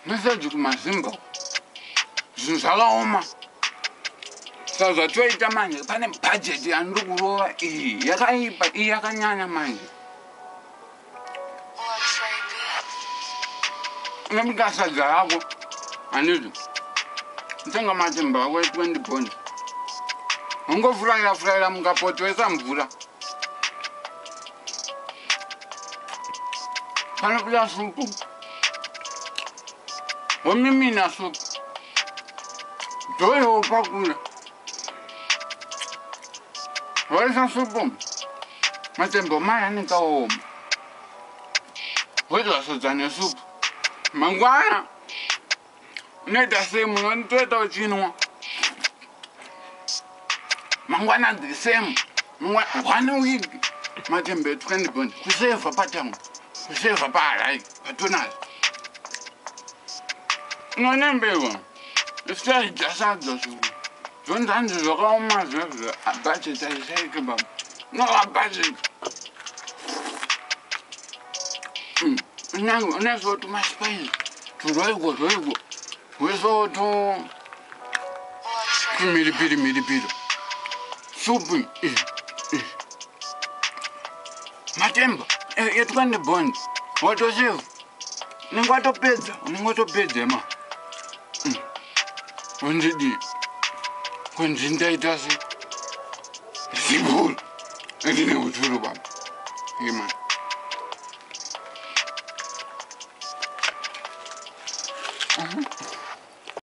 Meseji kumaZimba uko. Zvinhu zvakaoma. Saka zvatoita manje pane budget yandiri kurova iyi yakaipa iyi yakanyanya manje. Unobika sadza rako handiti tenga matemba ako e20 bond ungofurayira furayira mukapoto woisa mvura panobuda supu womimina supu dhoyo wopakura woisa supu matembo maya anenge aoma wodya sadza nesupu mangwana unoita sei munonitoita uchinwa mangwana the same one week matembe 20 bond kusevha patown kusevha paharai patonari unonembewa isaidya sadza zvo zvonzi hanzi zvakaoma zvezvo budget aishaike baba nova budget uneso tumaspice turoiko roiko weso tu tumhiripiri mhiripiri supu matemba e20 bond watoseva unenge watopedza unenge watopedza ma undidii kunzi ndaita se zibhuru rine uturu baba imani.